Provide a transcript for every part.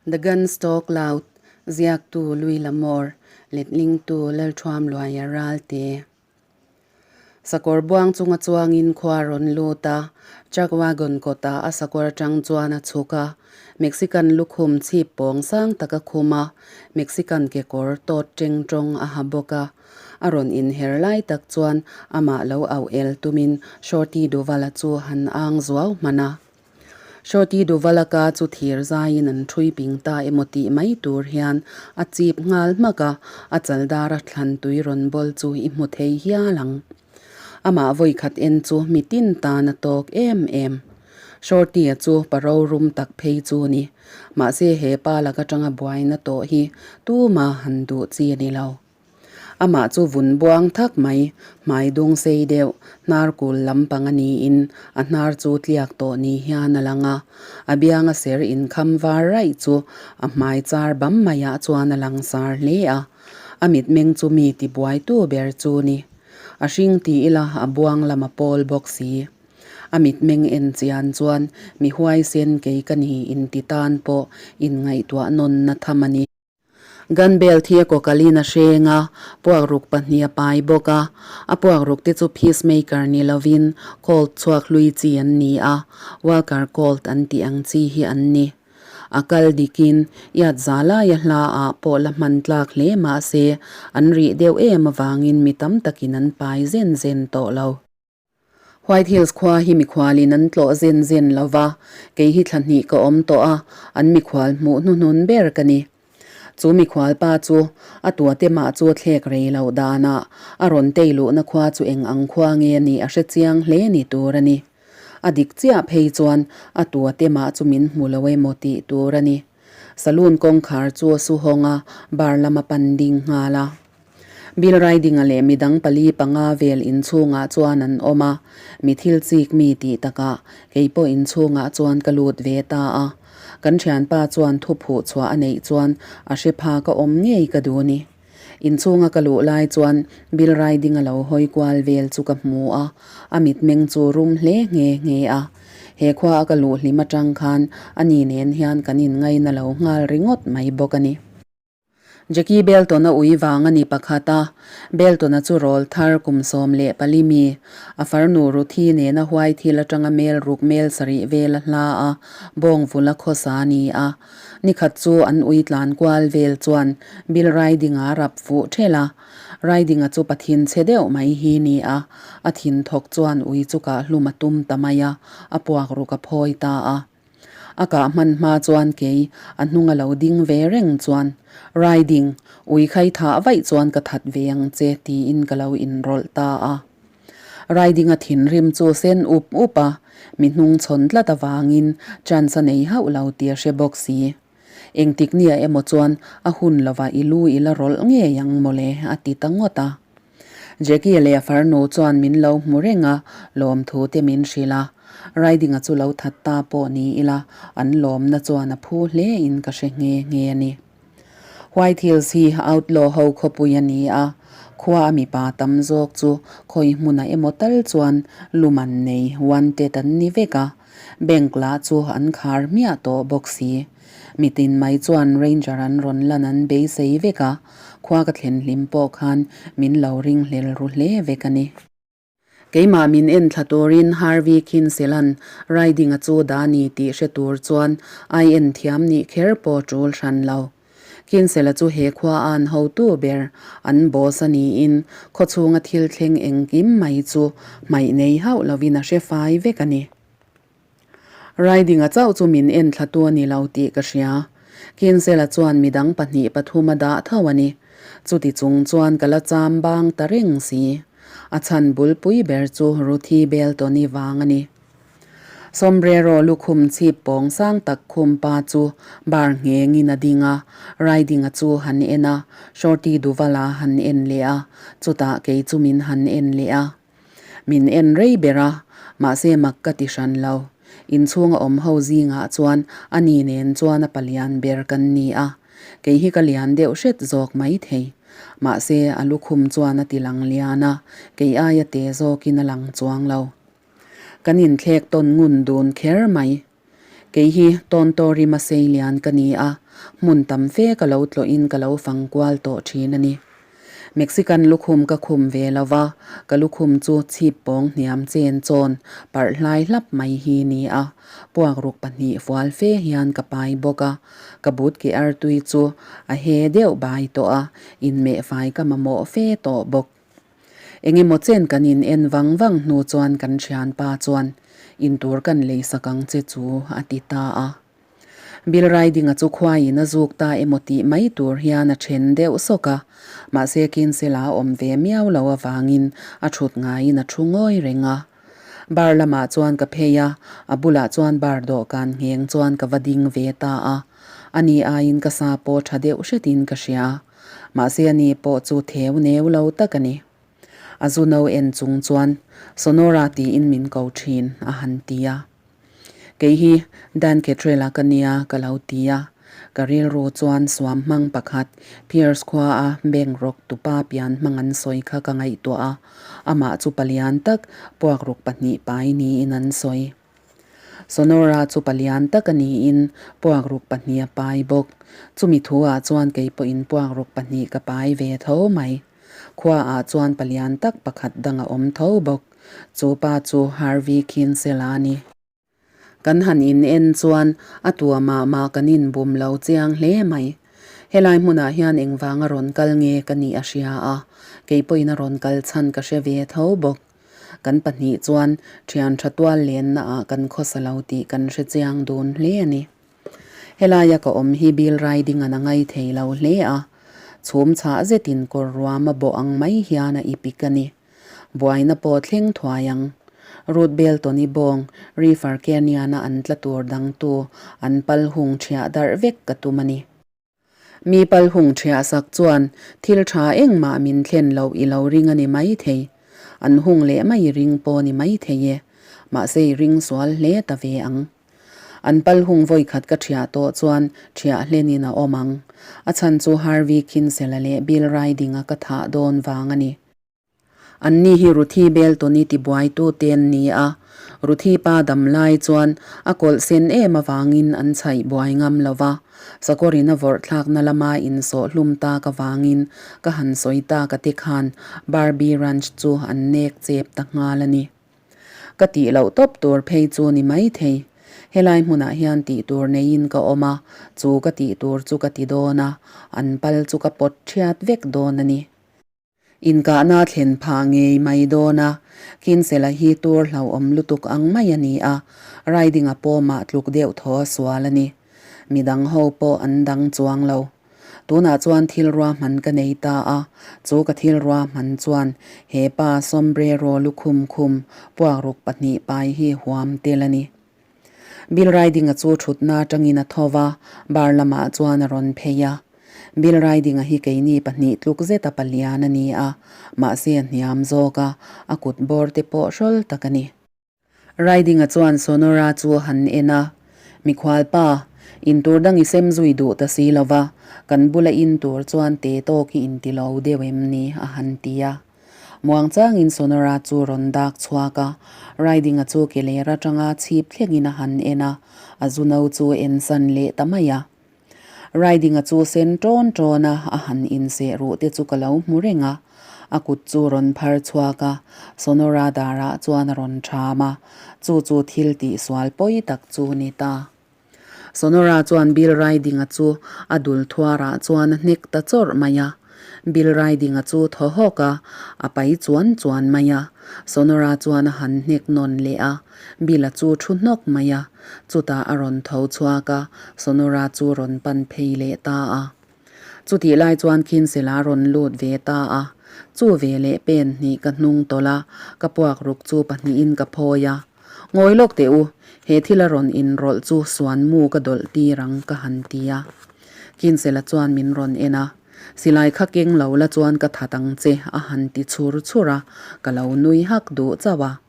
The Guns Talk Loud, ziaktu Louis L'Amour, letlingtu Lalthuamluaia Ralte. Sakawr buang chunga chuangin khua rawn lut a, truck wagon kawtah a sakawr atang chuan a chhuk a, Mexican lukhum chhip pawng sang tak a khum a, Mexican kekawr tawt teng tawng a ha bawk a. A rawn inher lai tak chuan amah lo auh el tumin Shorty Duval-a chu han ang zuau hman a. Shorty Duvalaka chu thir zaiin an ṭhui ping ta emaw tih mai tur hian a chip nghal hmak a, a chaldara thlan tui rawn bawl chu i hmu thei hial ang. Amah vawikhat en chu mitin tan a tawk em em. Shorty-a chu pa rorum tak phei chu ni. Mahse he pa lak aṭanga buaina tawh hi tuma han duh chi a ni lo. Amah chu vun buang thak mai, hmai dung sei deuh, hnar kul lampang a niin a hnar chu tliak tawh ni hian a lang a. A bianga ser inkham var raih chu a hmai char bam maiah chuan a lang sar hle a. A mitmeng chu mi tibuaitu ber chu ni. A hring ti ila a buang lam a pawl bawk si. A mitmeng en chian chuan mi huaisen kei ka ni inti tan pawh inngaihtuah nawnna tham a ni. Gun belt hi a kawkalin a hreng a, puakruk pahnih a pai bawk a. A puakruk te chu Peacemaker ni lovin Colt chhuak hlui chi an ni a, Walker Colt an tih ang chi hi an ni. A kal dikin iat za laia hla ah pawh la hman tlak hle mah se an rih deuh em avangin mi tam takin an pai zen zen tawh lo. White Hills khua hi mikhualin an tlawh zen zen lo va, kei hi thla hnih ka awm tawh a, an mikhual hmuh hnuhnun ber ka ni. Chu mikhual pa chu a tuate mah chu a thlek rei loh danah a rawn tei luhna khua chu eng ang khua nge nih a hre chiang hle ni tur a ni. A dik chiah phei chuan a tuate mah chu min hmu lo emaw tih tur a ni. Saloon kawngkhar chu a su hawng a, bar lama pan ding nghal a. Bill Riding-a leh midang pali panga vel inchhungah chuan an awm a, mi thil chik mi tih takah kei pawh inchhungah chuan ka lut ve ta a. Kan thianpa chuan thu phuh chhuah a neih chuan a hre pha ka awm ngei ka duh ni. Inchhunga ka luh lai chuan Bill Riding-a lo hawi kual vel chu ka hmu a, a mitmeng chu rum hle nghe nghe a. He khua a ka luh hlim atang khan ani nen hian kan inngaina lo nghal ringawt mai bawk a ni. Jackie Belton-a ui vang a ni pakhat a, Belton-a chu rawl thar kum 14 mi, a farnu Ruthi nena huai thil atanga mel ruk mel sarih vel a hla a, bawng vula khawsa a ni a. Nikhat chu an ui tlan kual vel chuan Bill Riding-a rap fuh ṭhelh a. Riding-a chu pathin chhe deuh mai hi ni a, a thin thawk chuan ui chu kah hlum a tum ta mai a, a puak ruk a phawi ta a. A kah hman hma chuan kei a hnung a lo ding ve reng chuan, Riding, ui khai thah vaih chuan ka that ve ang che tiin ka lo inrawlh ta a. Riding a thinrim chu sen up up a, mi hnung chhawn tlat avangin chance a nei hauh lo tih a hre bawk si. Engtik nia emaw chuan a hun lovah i lu i la rawlh ngei ang mawle a ti ta ngawt a. Jackie leh a farnu chuan min lo hmu reng a, lawmthu te min hrilh a. Riding-a chu lo that ta pawh ni ila, an lawmna chuan a phu hle in ka hre nghe nghe a ni. White Hills hi outlaw ho khawpui a ni a, khua a mipa tam zawk chu khawi hmunah emaw tal chuan luman nei wanted an ni vek a, bank lah chu an khar hmiah tawh bawk si. Mitin mai chuan ranger an rawn lan an beisei vek a, Khua ka thlen hlim pawh khan min lo ring hlel ru hle vek a ni. Keimah min en thla turin Harvey Kinselan riding a chu dah ni tih hre tur chuan ai en thiam nih kher pawh tul hran lo. Kinsela chu he khua a an hotu ber an boss a niin khaw chhunga thil thleng engkim mai chu hmaih nei hauh lovin a hre fai vek a ni. Riding-a chauh chu min en thla tu a ni lo tih ka hria. Kinsela chuan midang pahnih pathum a dah tho a ni. Chuti chung chuan ka la cham bang ta reng si. A chhan bulpui ber chu Ruthi Beltoni vang a ni. Sombrero lukhum chhip pawng sang tak khum pa chu bar nghengin a ding a, Riding-a chu han en a, Shorty Duval-a han en leh a, chutah kei chu min han en leh a. Min en rei ber a, mahse mak ka ti hran lo. Inchhunga awm ho zingah chuan a ni nen chuan a palian ber kan ni a, kei hi ka lian deuh hret zawk mai thei. Mahse a lukhum chuan a ti lang lian a, kei aia te zawkin a lang chuang lo. Kan inthlek tawn ngun dun kher mai. Kei hi Tawntaw rima sei lian ka ni a. Hmun tam fe ka lo tlawhin ka lo fang kual tawh thin a ni. Mexican lukhum ka khum ve lo va, ka lukhum chu chhip pawng hniam chen chawn parh hlai hlap mai hi ni a, puakruk pahnih fual fe hian ka pai bawk a, ka but ke artui chu a he deuh bai tawh a, inmeh fai ka mamawh fe tawh bawk. Engemaw chen kan in en vang vang hnu chuan kan thianpa chuan intur kan leisak ang che chu a ti ta a. Bill Riding-a chu khuaiin a zuk ta emaw tih mai tur hian a then deuh sawk a, mahse Kinsella a awm ve miau lo avangin a thut ngaiin a thu ngawi reng a. Bar lamah chuan ka phei a, a bulah chuan bar dawhkan ngheng chuan ka va ding ve ta a. Ani aiin ka sa pawh tha deuh hretin ka hria. Mahse ani pawh chu theu neu lo tak a ni. A zu no en chung chuan, Sonora tiin min ko thin, a han ti a. Kei hi Dan Ketrela ka nia ka lo ti a, ka rilru chuan suam hmang pakhat Pierce khua a bank rawk tupa pian hmang an sawi kha ka ngaihtuah a, amah chu palian tak puakruk pahnih pai niin an sawi. Sonora chu palian tak a niin puakruk pahnih a pai bawk. Chumi thu ah chuan kei pawhin puakruk pahnih ka pai ve tho mai. Khua ah chuan palian tak pakhat dang a awm tho bawk. Chu pa chu Harvey Kinsella a ni. Kan han in en chuan a tua mah mah kan in bum lo chiang hle mai. Helai hmunah hian engvang a rawn kal nge ka nih a hria a, kei pawhin a rawn kal chhan ka hre ve tho bawk. Kan pahnih chuan thian tha tual lenna ah kan khawsa lo tih kan hre chiang dun hle a ni. Helaia ka awm hi Bill Riding an a ngai thei lo hle a, chhum chhah zetin kawr ruam a bawh ang mai hian a ipik a ni. Buaina pawh thleng thuai ang. Ruth Belton-i bawng Reefer Canyon-a an tla tur dangtu an pal hung ṭhiah darh vek ka tum a ni. Mi pal hung ṭhiah sak chuan thil ṭha engmah min thlen loh i lo ring a ni mai thei. An hung leh mai i ring pawh ni mai thei e. Mahse i ring sual hle ta ve ang. An pal hung vawi khat ka ṭhiah tawh chuan ṭhiah hlenin a awm ang. A chhan chu Harvey Kinsella leh Bill Riding-a ka thah dawn vang a ni. Anni hi Ruthi Beltoni tibuaitu te an ni a, Ruthi pa dam lai chuan a kawlh sen em avangin an chhaih buai ngam lo va, sakawrin a vawrh thlakna lama insawh hlum tak avangin ka han sawi tak a te khan Barbie Ranch chu an nek chep ta nghal a ni. Ka tih loh tawp tur phei chu ni mai thei. Helai hmunah hian tih tur neiin ka awm a, chu ka tih tur chu ka ti dawn a, an pal chu ka pawt ṭhiat vek dawn a ni. Inkahna thlen phah ngei mai dawn a, Kinsella hi tur hlauhawm lutuk ang mai a ni a, riding-a pawmah tluk deuh thaw a sual a ni. Midang ho pawh an dang chuang lo. Tunah chuan thil ruahman ka nei ta a, chu ka thil ruahman chuan he pa sombrero lukhum khum puakruk pahnih pai hi huam tel a ni. Bill Riding-a chu thutna atangin a tho va, bar lamah chuan a rawn phei a. Bill Riding-a hi keini pahnih tluk zeta palian a ni a, mahse a hniam zawk a, a kut bawr te pawh hrawl tak a ni. Riding-a chuan Sonora chu a han en a, Mikhual pa, in tur dang i sem zui duh ta si lo va, kan bula in tur chuan te tawk i inti lo deuh em ni? a han ti a. Muangchangin Sonora chu rawn dak chhuak a, Riding-a chu ke ler atanga chhip thlengin a han en a, a zu no chu en san leh ta mai a. Riding-a chu sen ṭawn ṭawn a, a han inseh ruh te chu ka lo hmu reng a. A kut chu rawn phar chhuak a, Sonora darah chuan a rawn ṭham a, chu chu thil tihsual pawi tak chu ni ta. Sonora chuan Bill Riding-a chu a dul thuarah chuan a hnek ta chawrh mai a. Bill Riding-a chu thaw hawk a, a pai chuan chuan mai a. Sonora chuan a han hnek nawn leh a, Bill-a chu thu hnawk mai a. Chutah a rawn tho chhuak a, Sonora chu rawn pan phei leh ta a. Chutih lai chuan Kinsella a rawn lut ve ta a, chu ve leh pen hnih ka hnung tawlh a, ka puak ruk chu pahnihin ka phawi a. Ngawi lawk teh u, he thil a rawn inrawlh chu suan mu ka dawlh tir ang ka han ti a. Kinsella chuan min rawn en a, Silai kha keng lo la chuan ka that ang che a han ti chhur chhur a, ka lo nui hak duh chauh a.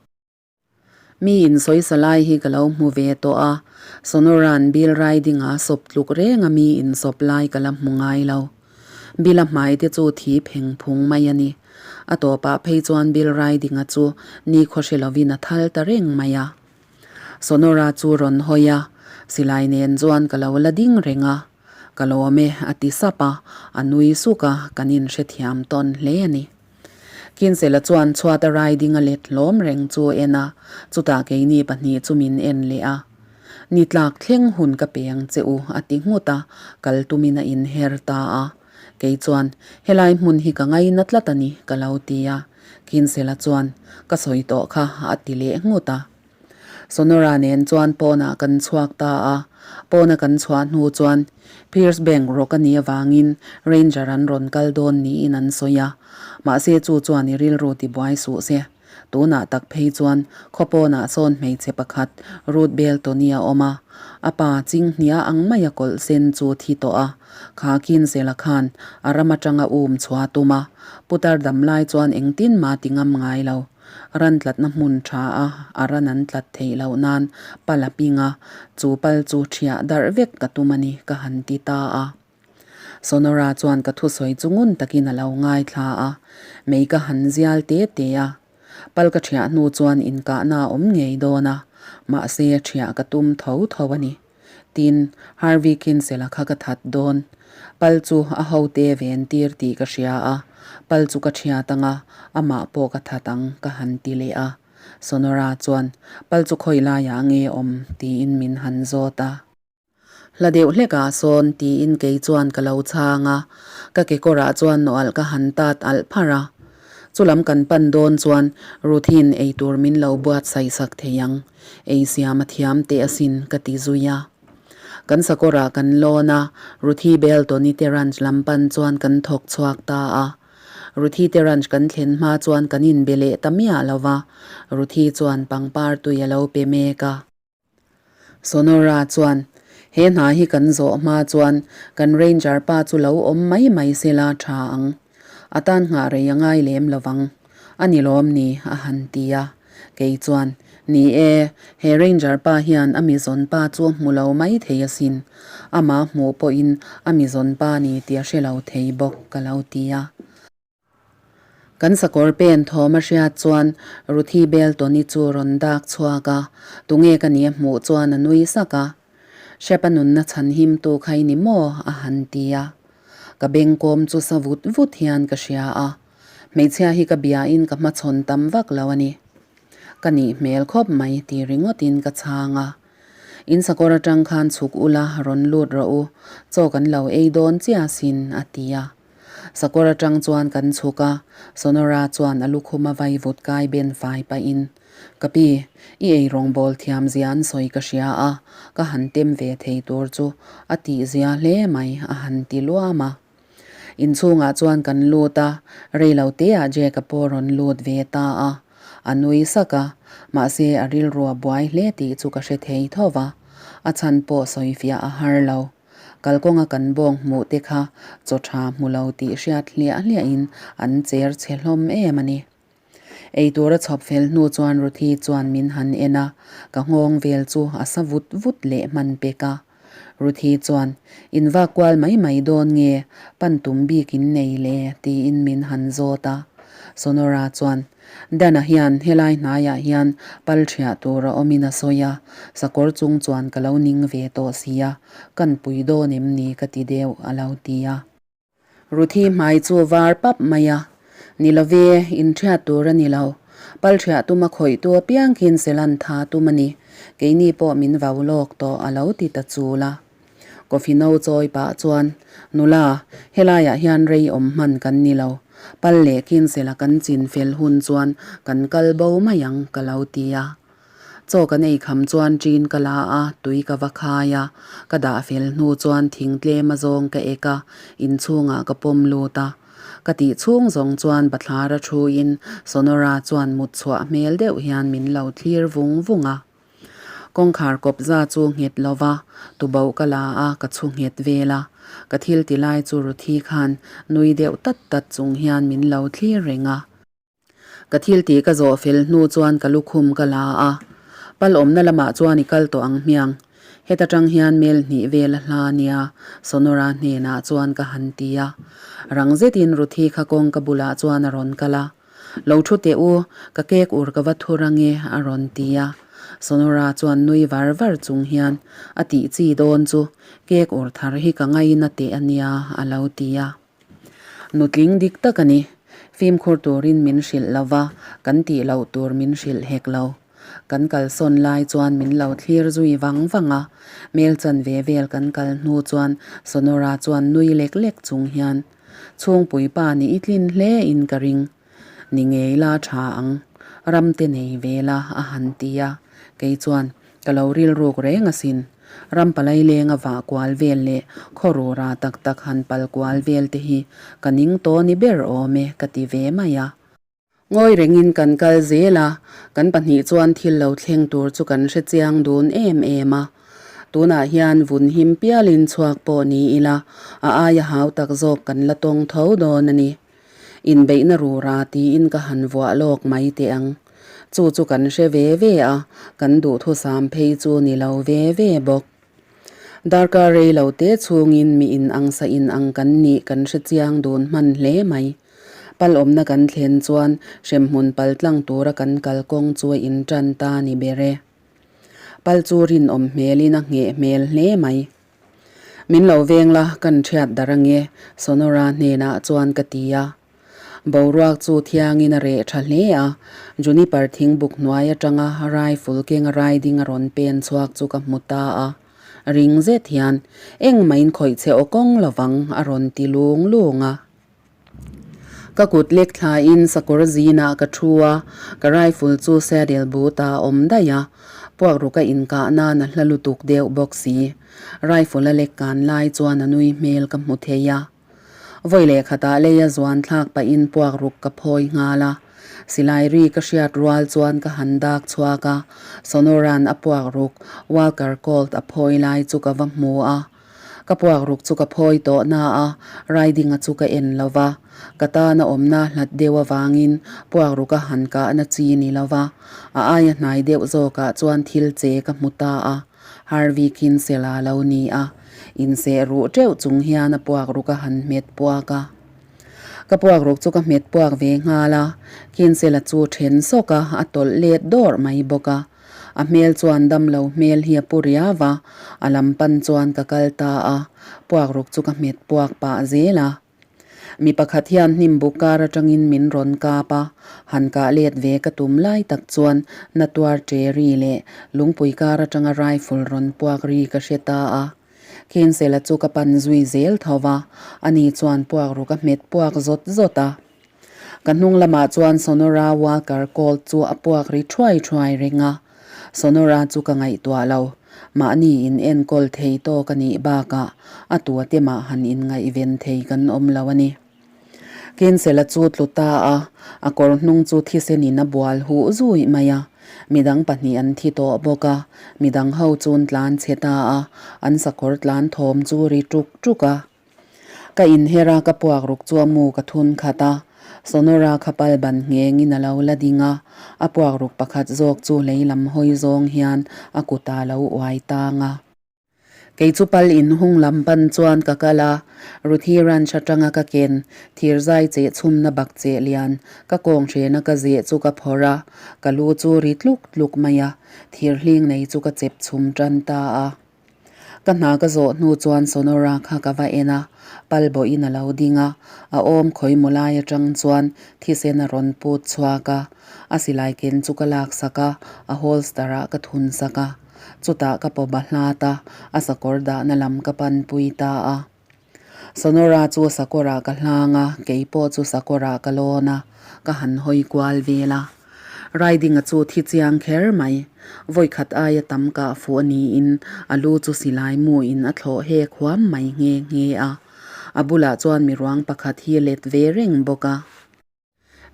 Mi insawisa lai hi ka lo hmu ve tawh a, Sonoran Bill Riding-a sawp tluk reng a mi insawp lai ka la hmu ngai lo. Bill-a hmai te chu thi pheng phung mai a ni. A tawpah phei chuan Bill Riding-a chu nikhaw hre lovin a thal ta reng mai a. Sonora chu rawn hawi a, silai nen chuan ka lo la ding reng a. Ka lawm e, a ti sap a, a nui suk a, kan inhrethiam tawn hle a ni. Kinsela chuan chhuata riding a let hlawm reng chu a en a, chutah keini pahnih chu min en leh a. Ni tlak thleng hun ka pe ang che u, a ti nghut a, kal tumin a inher ta a. Kei chuan, Helai hmun hi ka ngaina tlat a ni, ka lo ti a. Kinsela chuan, Ka sawi tawh kha, a ti leh nghut a. Sonora nen chuan pawnah kan chhuak ta a, pawna kan chhuah hnu chuan Pierce Bank rawk a nih avangin Ranger an rawn kal dawn niin an sawi a, mahse chu chuan i rilru tibuai suh se. Tunah tak phei chuan khaw pawnah sawn hmeichhe pakhat Ruth Beltoni a awm a, a pa Chinghnia ang maia kawlh sen chu thi tawh a, kha Kinsela khan a ram atanga um chhuah tum a, putar damlai chuan engtin mah ti ngam ngai lo. Ran tlatna hmun tha a, a ran an tlat theih loh nan pal a ping a, chu pal chu ṭhiah darh vek ka tum a ni, ka han ti ta a. Sonora chuan ka thusawi chu ngun takin a lo ngaithla a, mei ka han zial te te a. Pal ka ṭhiah hnu chuan inkahna a awm ngei dawn a, mahse ṭhiah ka tum tho tho a ni. Tin, Harvey Kinsella kha ka that dawn. Pal chu a hote ven tir tih ka hria a, pal chu ka thiat ang a, amah pawh ka that ang ka han ti leh a. Sonora chuan, Pal chu khawi laiah nge awm? tiin min han zawt a. Hla deuh hlekah sawn tiin kei chuan ka lo chhang a, ka kekawrah chuan nawalh ka han tat alh pharh a. Chulam kan pan dawn chuan Ruthin eitur min lo buatsaih sak thei ang. Ei siam a thiam teh asin ka ti zui a. Kan sakawrah kan lawn a, Ruthi Beltoni te ranch lam pan chuan kan thawk chhuak ta a. Ruthi te ranch kan thlen hma chuan kan inbe leh ta miah lo va, Ruthi chuan pangpar tui a lo pe mek a. Sonora chuan, He hna hi kan zawh hma chuan kan ranger pa chu lo awm mai mai sela tha ang. A tan nghah rei a ngai lem lo vang. A ni lawm ni? a han ti a. Kei chuan, Ni e, he ranger pa hian a mizawn pa chu a hmu lo mai thei asin. Amah hmuh pawhin a mizawn pa ni tih a hre lo thei bawk, ka lo ti a. Kan sakawr pen thawm a hriat chuan Ruthi Beltoni chu rawn dak chhuak a, tunge ka nih a hmuh chuan a nui sak a. Hrep a nunna chhan himtu kha i ni maw? a han ti a. Ka bengkawm chu sa vut vut hian ka hria a, hmeichhia hi ka biain ka hmachhawn tam vak lo a ni. Ka nih hmel khawp mai ti ringawtin ka chhang a. In sakawr atang khan chhuk ula rawn lut rawh u, chaw kan lo ei dawn chiah sin a ti a. Sakawr atang chuan kan chhuk a, Sonora chuan a lukhum a vai vut kai ben fai pahin, Ka pi, i ei rawngbâwl thiam zia an sawi ka hria a, ka han tem ve thei tur chu a tih zia hle mai, a han ti luam a. Inchhungah chuan kan lut a, rei lo teah Jack-a pawh rawn lut ve ta a. A nui sak a, mahse a rilru a buai hle tih chu ka hre thei tho va, a chhan pawh sawifiah a har lo. Kalkawnga kan bawng hmuh te kha chaw tha hmu lo tih hriat hliah hliahin an cher chhe hlawm em a ni. Ei tura chhawp fel hnu chuan Ruthi chuan min han en a, ka nghawng vel chu a sa vut vut leh hman pek a. Ruthi chuan, In vak kual mai mai dawn nge, pan tum bik in nei le? tiin min han zawt a. Sonora chuan, Dana hian helai hnaiah hian pal ṭhiah tur a awmin a sawi a, sakawr chung chuan ka lo ning ve tawh si a, kan pui dawn em ni ka ti deuh a lo ti a. Ruthi hmai chu var pap mai a, Ni lo ve, inṭhiat tur a ni lo. Pal ṭhiah tuma khawih tu apiang khian selan tha tum a ni, keini pawh min vau lawk tawh a lo ti ta chul a. Coffee no chawi pah chuan, Nula, helaiah hian rei awm hman kan ni lo. Pal leh Kinsela kan chin fel hun chuan kan kal bo mai ang, ka lo ti a. Chaw kan ei kham chuan ṭin ka la a, tui ka va khai a. Ka dah fel hnu chuan thing tlem a zawng ka ek a, inchhungah ka pawm lut a. Ka tih chhung zawng chuan bathlara thuin Sonora chuan mut chhuah hmel deuh hian min lo thlir vung vung a. Kawngkhar kawpza chu nghet lo va, tuboh ka la a, ka chhu nghet vel a. Ka thil ti lai chu Ruthi khan nui deuh tat tat chung hian min lo thlir reng a. Ka thil tih ka zawh fel hnu chuan ka lukhum ka la a. Pal awmna lamah chuan i kal tawh ang hmiang. Heta tang hian mel hnih vel a hla nia, Sonora hnenah chuan ka han ti a. Rang zetin Ruthi kha kawngka bulah chuan a rawn kal a. Lo thu teh u, ka kek ur ka va thur ange, a rawn ti a. Sonora chuan nui var var chung hian, A tih chi dawn chu, cake ur thar hi ka ngaina teh a nia, a lo ti a. Nutling dik tak a ni. Fimkhur turin min hrilh lo va, kan tih loh tur min hrilh hek lo. Kan kalsawn lai chuan min lo thlir zui vang vang a, hmel chanve vel kan kal hnu chuan Sonora chuan nui lek lek chung hian, Chhungpui pa nih i tlin hle in ka ring. Ni ngei la tha ang. Ram te nei ve la a han ti a, kei chuan ka lo rilruk reng asin. Ram palai lenga vah kual vel leh khaw rura tak tak han pal kual vel te hi ka ning tawh ni ber awm e ka ti ve mai a. Ngawi rengin kan kal zel a, kan pahnih chuan thil lo thleng tur chu kan hre chiang dun em em a. Tunah hian vun him pialin chhuak pawh ni ila, a aia hau tak zawk kan la tawng tho dawn a ni. Inbeihna rura tiin ka han vuah lawk mai teh ang. Chu chu kan hre ve ve a, kan duhthusam phei chu ni lo ve ve bawk. Darkar rei lo te chhungin mi in ang sa in ang kan nih kan hre chiang dun hman hle mai. Pal awmna kan thlen chuan hremhmun pal tlang tura kan kal kawng chu a in tan ta ni ber e. Pal chu rinawm hmelin a ngheh hmel hle mai. Min lo veng la, kan thiat dar ange, Sonora hnenah chuan ka ti a. Boruak chu thiangin a reh tha hle a, Juniper thingbuk hnuai atanga rifle kenga riding a rawn pen chhuak chu ka hmu ta a. Ring zet hian, Engmah in khawih che aw kawng lovang, a rawn ti lung lung a. Ka kut lek thlain sakawr zinah ka thu a, ka rifle chu saddle boot ah a awm daih a, puakruk a inkah nan a hla lutuk deuh bawk si. Rifle a lek kan lai chuan a nui hmel ka hmu thei a. Vawi leh khatah lei a zuan thlak pahin puakruk ka phawi nghal a. Silai ri ka hriat rual chuan ka han dak chhuak a, Sonoran a puakruk Walker Colt a phawi lai chu ka va hmu a. Ka puakruk chu ka phawi tawh na a, riding-a chu ka en lo va. Ka tana awmna hlat deuh avangin puakruk a han kahna chi ni lo va, a aia hnai deuh zawkah chuan thil che ka hmu ta a, Harvey Kinsella lo ni a, inseh ruh teuh chung hian a puakruk a han hmet puak a. Ka puakruk chu ka hmet puak ve nghal a, Kinsella chu then sawk a, a tawlh let dawrh mai bawk a. A hmel chuan damlo hmel hi a pu riau a, a lam pan chuan ka kal ta a, puakruk chu ka hmet puak pah zel a. Mi pakhat hian hnim buk kar atangin min rawn kap a, han kah let ve ka tum lai tak chuan na tuar che ri leh lungpui kar atanga rifle rawn puak ri ka hre ta a. Kinsela chu ka pan zui zel tho va, ani chuan puakruk a hmet puak zawt zawt a. Ka hnung lamah chuan Sonora Walker Colt chu a puak ri thuai thuai reng a. Sonora chu ka ngaihtuah lo. Mahni in enkawl thei tawk a nih bakah a tua te mah han inngaihven thei kan awm lo a ni. Kinsela chu tlu ta a, a kawr hnung chu thisen in a bual huh zui mai a. Midang pahnih an thi tawh bawk a, midang ho chun tlan chhe ta a, an sakawr tlan thawm chu ri tuk tuk a. Ka inher a, ka puak ruk chu a mu ka thun khat a. Sonora kha pal ban nghengin a lo la ding a, a puak ruk pakhat zawk chu lei lam hawi zawng hian a kutah a lo uai tang a. Kei chu pal inhung lam pan chuan ka kal a, Ruthi Ranch atanga ka ken thirzai cheh chhumna bak cheh lian ka kawng hrena ka zeh chu ka phawrh a, ka lu chu ri tluk tluk mai a, thirhling nei chu ka chep chhum tan ta a. Ka hna ka zawh hnu chuan Sonora kha ka va en a, pal bawhin a lo ding a, a awm khawi maw lai atang chuan thisen a rawn put chhuak a, a silai ken chu ka laksak a, a holster ah ka thun sak a, chutah ka paw ba hlat a, a sakawr dahna lam ka panpui ta a. Sonora chu sakawrah ka hlang a, kei pawh chu sakawrah ka lawn a, ka han hawi kual vel a. Riding-a chu thi chiang kher mai. Vawikhat aia tam kah fuh a niin a lu chu silai muin a thlawh hek huam mai nghe nghe a. A bulah chuan miruang pakhat hi let ve reng bawk a.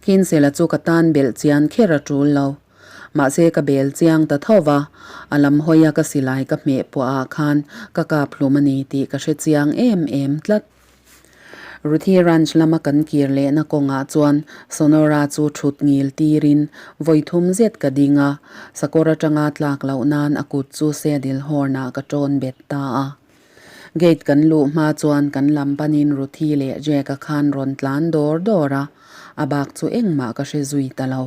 Kinsela chu ka tan belh chian kher a tul lo. Mahse ka bel chiang ta tho va, a lam hawia ka silai ka hmeh puah ah khan ka kap hlum a ni tih ka hre chiang em em tlat. Ruthi Ranch lama kan kir lehna kawngah chuan Sonora chu thut ngil tirin vawi thum zet ka ding a, sakawr atanga tlak loh nan a kut chu saddle horn ah ka tawn bet ta a. Gate kan luh hma chuan kan lam panin Ruthi leh Jack-a khan rawn tlan dawr dawr a, a bak chu engmah ka hre zui ta lo.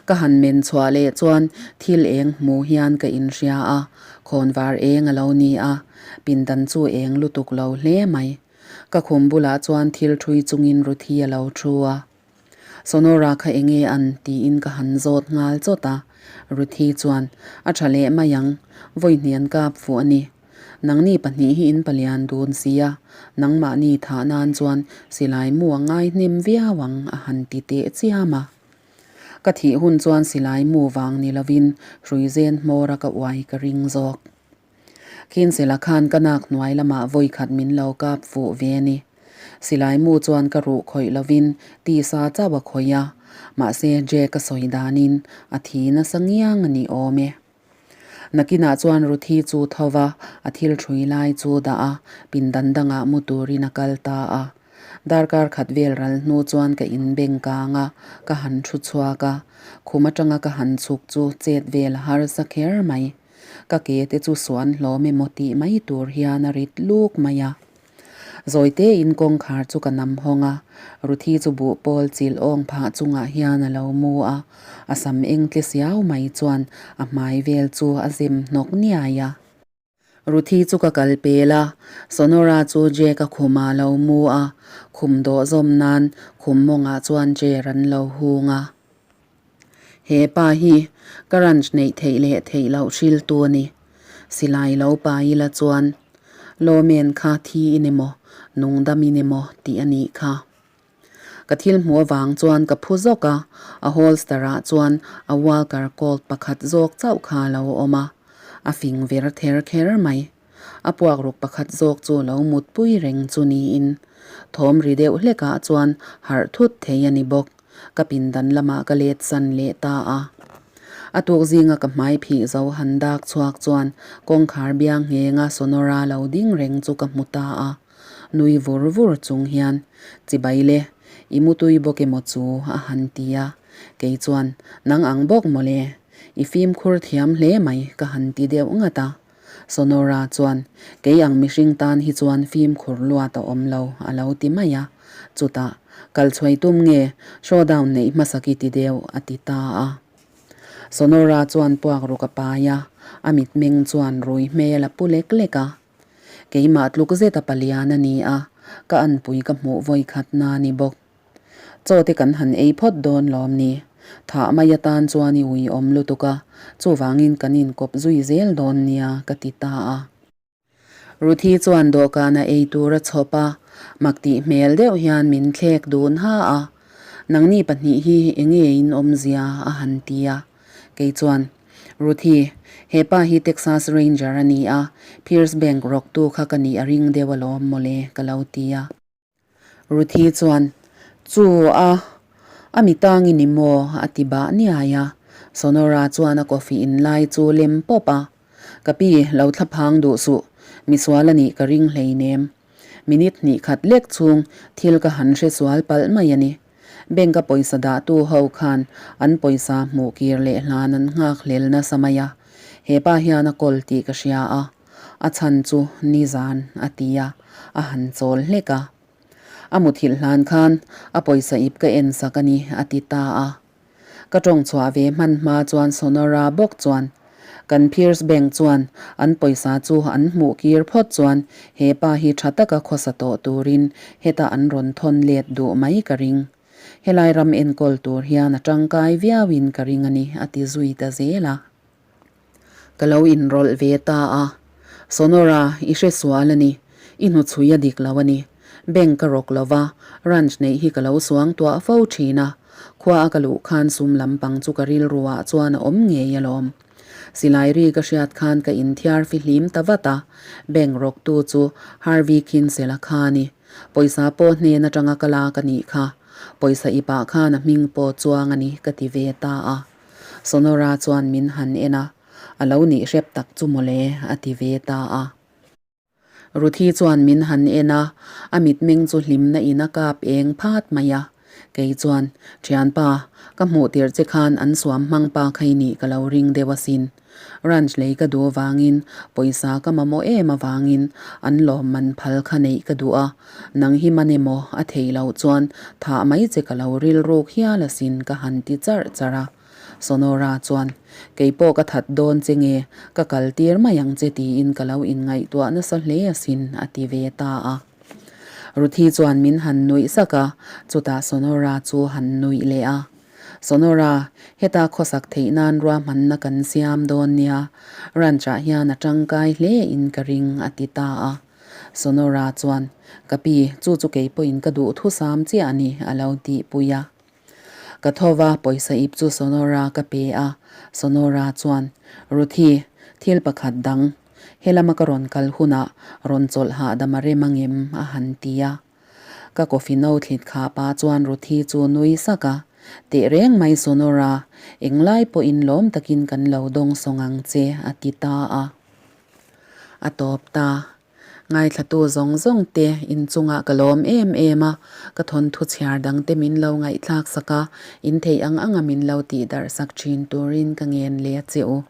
Ka han men chhuah leh chuan thil eng hmu hian ka inhria a, khawnvar eng a lo ni a, pindan chu eng lutuk lo hle mai. Ka khum bulah chuan thil ṭhui chungin Ruthi a lo ṭhu a. Sonora kha enge an? tiin ka han zawt nghal chawt a. Ruthi chuan, A ṭha leh mai ang, vawi hnian kap fuh a ni. Nangni pahnih hi in palian dun sia, nangmahni thah nan chuan silai mu a ngai hnem viau ang a han ti teh chiam a. Ka thih hun chuan silai mu vang ni lovin hruizen hmawra ka uai ka ring zawk. Khinsela khan ka nak hnuai lamah vawi khat min lo kap fuh ve a ni. Silai mu chuan ka ruh khawih lovin tisa chauh a khawih a, mahse Jake a sawi danin a thi nasa ngiang a ni awm e. Nakinah chuan Ruthi chu tho va, a thil ṭhui lai chu dah a, pindan dangah mu turin a kal ta a. Darkar khat vel ral hnu chuan ka inbeng kang a, ka han ṭhu chhuak a. Khum aṭanga ka han chhuk chu chet vel a harsa kher mai. Ka ke te chu suan hlawm emaw tih mai tur hian a rit luk mai a. Zawitein kawngkhar chu ka nam hawng a, Ruthi chu buh pawl chil awng phah chungah hian a lo mu a, a sam eng tle siau mai chuan a hmai vel chu a zem hnawk niai a. Ruthi chu ka kal pel a, Sonora chu Jake-a khumah a lo mu a, khum dawh zawm nan khum mawngah chuan chair an lo hung a. He pa hi ka ranch neih theih leh theih loh hriltu a ni. Silai lo pa ila chuan Lawmen kha thi in emaw, nungdam in emaw tih a nih kha. Ka thil hmuh avang chuan ka phu zawk a, a holster ah chuan a Walker Colt pakhat zawk chauh kha a lo awm a, a fing ver ther kher mai. A puakruk pakhat zawk chu lo mutpui reng chu niin thawm ri deuh hlekah chuan harh thut thei a ni bawk. Ka pindan lamah ka let san leh ta a. A tuk zinga ka hmai phih zo han dak chhuak chuan kawngkhar biang nghenga Sonora lo ding reng chu ka hmu ta a. Nui vur vur chung hian, Chibai le, i mutui bawk emaw chu a han ti a. Kei chuan, Nang ang bawk mawle, i fimkhur thiam hle mai ka han ti deuh ngat a. Sonora chuan, Kei ang mihring tan hi chuan fimkhur luat a awm lo, a lo ti mai a. Chutah, Kal chhuai tum nge, showdown neih hmasak i ti deuh, a ti ta a. Sonora chuan puak ruk a pai a, a mitmeng chuan rui hmel a pu lek lek a. Keimah tluk zeta palian a ni a, ka anpui ka hmuh vawikhat na ni bawk. Chaw te kan han ei phawt dawn lawm ni? Thah mai atan chuan i ui awm lutuk a, chuvangin kan inkawp zui zel dawn nia ka ti ta a. Ruthi chuan dawhkana ei tur a chhawp a, mak tih hmel deuh hian min thlek dun ha a. Nangni pahnih hi enge in awmzia a han ti a. Kei chuan, Ruthi, he pa hi Texas Ranger a ni a, Pierce Bank rawktu kha ka nih a ring deuh alawm mawle ka lo ti a. Ruthi chuan, Chu a, a mi tang i ni maw? a ti bah niai a. Sonora chuan a coffee in lai chu lem pawp a. Ka pi, lo thla phang duh suh, misual a nih ka ring hleinem. Minute hnih khat lek chhung thil ka han hre sual palh mai a ni. Bank a pawisa dahtu ho khan an pawisa hmuh kir leh hlan an nghak hlel nasa mai a. He pa hian a kawl tih ka hria a. A chhan chu nizan a ti a, a han chawl hlek a. A muthilh hlan khan a pawisa ip ka en sak a ni a ti ta a. Ka tawng chhuah ve hman hma chuan Sonora bawk chuan kan Pierce Bank chuan an pawisa chu an hmuh kir phawt chuan he pa hi tha taka khawsa tawh turin heta an rawn thawn let duh mai ka ring. Helai ram enkawl tur hian a tangkai viauin ka ring a ni a ti zui ta zel a. Ka lo inrawlh ve ta a. Sonora, i hre sual a ni. I hnuchhui a dik lo a ni. Bank ka rawk lo va, ranch neih hi ka lo suang tuah fo thin a. Khua a ka luh khan sum lampang chu ka rilruah chuan a awm ngei alawm. Silai ri ka hriat khan ka inthiar fihlim ta vat a. Bank rawktu chu Harvey Kinsel-a kha a ni. Pawisa pawh hnen atanga ka lak a nih kha. Pawisa ipah khan a hming pawh chuang a ni ka ti ve ta a. Sonora chuan min han en a, A lo nih hrep tak chu mawle, a ti ve ta a. Ruthi chuan min han en a, a mitmeng chu hlimna in a kap eng phat mai a. Kei chuan, Thianpa, ka hmuh tirh che khan an suam hmang pa kha i nih ka lo ring deuh asin. Ranch lei ka duh avangin, pawisa ka mamawh em avangin an lawmman phal kha neih ka duh a, nang hi man emaw a theih loh chuan thah mai che ka lo rilruk hial asin ka han ti charh charh a. Sonora chuan, Kei pawh ka that dawn che nge, ka kal tir mai ang che tiin ka lo inngaihtuah nasa hle asin, a ti ve ta a. Ruthi chuan min han nuih sak a, chutah Sonora chu han nuih leh a. Sonora, heta khawsak theih nan ruahmanna kan siam dawn nia, ranch-ah hian a tangkai hle in ka ring, a ti ta a. Sonora chuan, Ka pi, chu chu kei pawhin ka duh thusam chiah a ni, a lo tihpui a. Ka tho va, pawisa ip chu Sonora ka pe a. Sonora chuan, Ruthi, thil pakhat dang, helama ka rawn kal hunah rawn chawlh hahdam a rem angem? a han ti a. Ka coffee no thlit khah pah chuan Ruthi chu nui sak a, Tehreng mai Sonora, englai pawhin lawm takin kan lo dawng sawng ang che, a ti ta a. A tawp ta. Ngaithlatu zawng zawng te inchungah ka lawm em em a, ka thawnthu chhiar dang te min lo ngaihthlak sak a, in theih ang anga min lo tih darh sak thin turin ka ngen leh a che u.